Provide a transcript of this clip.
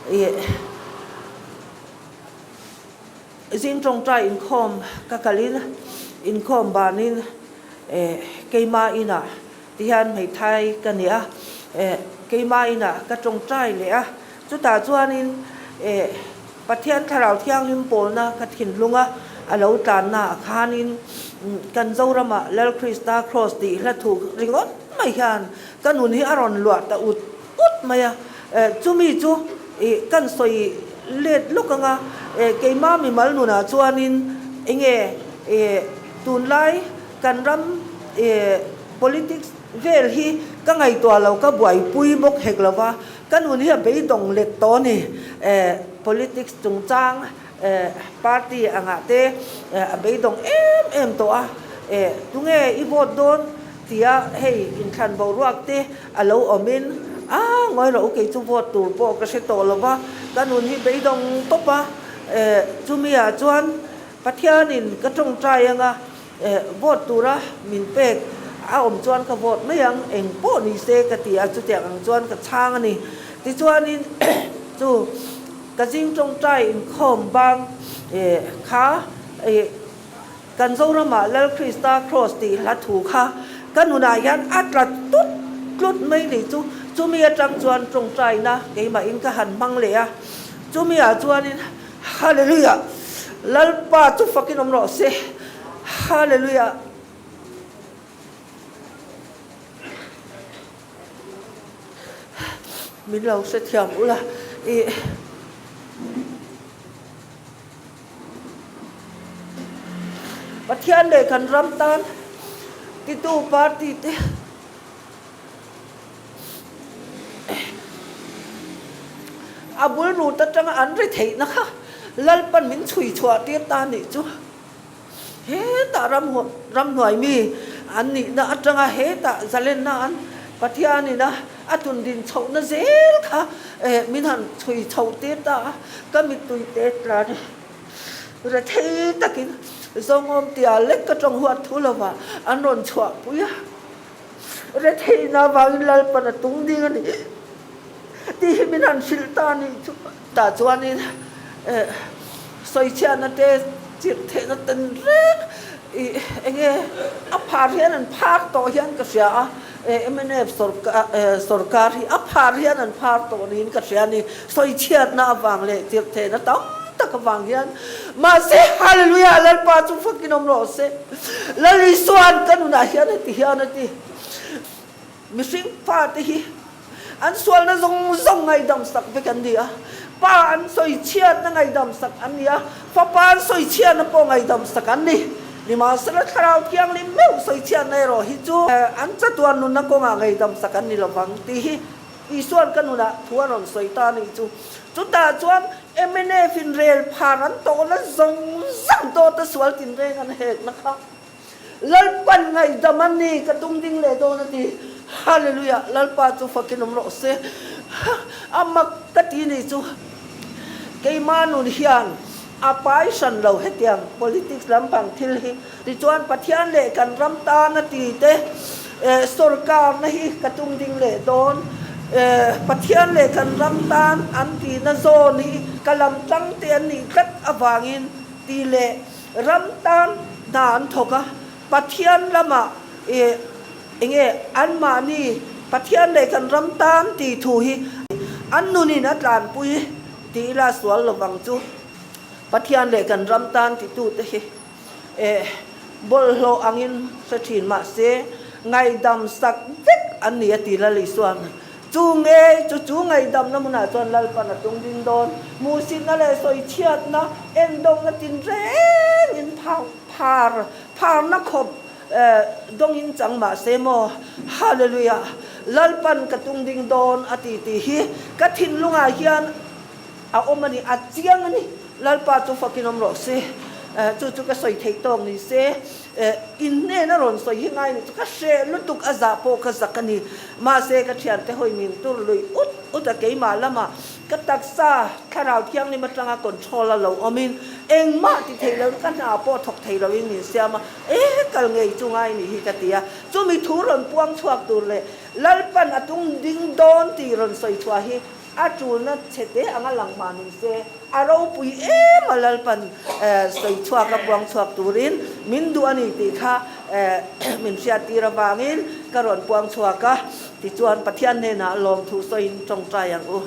Ih zing tawngtai inkhawm ka kalin inkhawm banin eh keima inah tihian hmeithai ka ni a, eh keima inah ka tawngtai leh a, chutah chuanin eh Pathian Thlarau Thianghlim pawlna ka thinlung a a lo tlanna ah khanin kan Zoramah Lal Krista Kraws tih hla thu ringawt mai hian ka nun hi a rawn luah ta ut ut mai a. Chumi chu ih kan sawi let lawk ang a, keimah mimal nunah chuanin enge ih tunlai kan ram ih politics vel hi ka ngaihtuah lo ka buaipui bawk hek lo va, Ka nun hi a beidawng let tawh a ni. Politics chungchang party angah te a beidawng em em tawh a. Tunge i vote dawn tia hei inthlan boruak te a lo awmin a ngawi rawh u kei chu vote tur pawh ka hre tawh lo va, ka nun hi beidawng tawp a. Chumi ah chuan Pathianin ka tawngtai anga Vote tura min pek a awm chuan ka vote mai ang, eng pawh ni se ka ti a, chutiang ang chuan ka chhang a ni. Tichuanin chu ka zing tawngtai inkhawm bang kha kan Zoramah Lal Krista Kraws tih hla thu kha ka nunah hian a tla tut tlut mai ni chu, chumi atang chuan tawngtaina keimahin ka han hmang leh a, chumi ah chuanin Hallelujah! Lalpa chu fakin awm rawh se. Hallelujah! Min lo hrethiam ula i Pathian leh kan ram tan titu party te A bul rut atanga an ri theihna kha Lalpan min chhui chhuah tir ta nih chu. Hetah ramhnuai mi an nihna atanga hetah zalenna an Pathianin a a tundin chhohna zel kha min han chhui chhoh tir ta a, ka mittui te tla ni. Rethei takin Zawngawm tia lek ka tawng huat thu lova an rawn chhuahpui a. Retheihna avangin Lalpan a tung ding a ni tih hi min han hrilh ta a nih chu. Tah chuanin sawichhiatna te chirh theihna ten reng ih enge a phar hian an phar tawh hian ka hria a, mnf sawrkar hi a phar hian an phar tawh niin ka hria a ni. Sawichhiatna avang leh chirh theihna tam tak avang hian mahse Hallelujah Lalpa chu fakin awm rawh se. Lal Isua'n ka nunah hian heti hian a ti, Mihring fate hi an sualna zawng zawng ngaihdam sak vek an ni a, Pa an sawichhiatna ngaihdam sak an ni a, Fapa an sawichhiatna pawh ngaihdam sak an ni. Nimahsela Thlarau Thianghlim meuh sawichhiatna erawh hi chu an chatuan nunna kawngah ngaihdam sak an ni lovang tih hi Isua'n ka nunah thu a rawn sawi ta a nih chu. Chutah chuan mnf in rel phar an tawhna zawng zawng dawta sual tinreng an hekna kha Lalpan ngaihdam a ni ka tum ding leh dawn a ti. Hallelujah! Lalpa chu fakin awm rawh se. A mak ka ti nih chu. Keima nun hian a pai hran lo hetiang politics lampang thil hi. Tichuan Pathian leh kan ram tana ti te sawrkarna hi ka tum ding leh dawn. Pathian leh kan ram tan an tihna zawn hi ka lam tang te an nih tlat avangin ti leh ram tan hna an thawk a. Pathian lamah enge anmahni Pathian leh kan ram tan tih thu hi an nunin a tlanpui tih ila sual lovang chu. Pathian leh kan ram tan titute hi. Eh, bawlhhlawh angin hre thin mah se, ngaihdam sak vek an ni a ti Lal Isuan. Chu nge, chu chu ngaihdamna hmunah chuan Lalpan a tung ding dawn. Hmuhsitna leh sawichhiatna, endawngna tinrengin phar, phar, pharna khawp eh dawngin chang mah se maw? Hallelujah! Lalpan ka tung ding dawn a ti tih hi ka thinlungah hian A awm a ni, a chiang a ni. Lalpa chu fakin awm rawh se. Chu chu ka sawi theih tawk ni se. In hnena rawn sawi hi ngai ni chu ka hreh lutuk a zah pawh ka zak a ni. Mahse ka thiante hawi min tur lui ut ut a keimah lamah ka taksa thlarau thianghlim atanga control a lo awmin engmah ti thei loin ka hna pawh thawk thei loin min siam a, e kal ngei chu ngai ni hi ka ti a. Chumi thu rawn puang chhuak tur leh Lalpan a tung ding dawn tih rawn sawi chhuah hi. A tulna chhe te anga lang mah ni se, a ropui em a Lalpan sawi chhuak a puang chhuak turin min duh a ni tih kha min hriattir avangin ka rawn puang chhuak a. Tichuan Pathian hnenah lawmthu sawiin tawngtai ang u.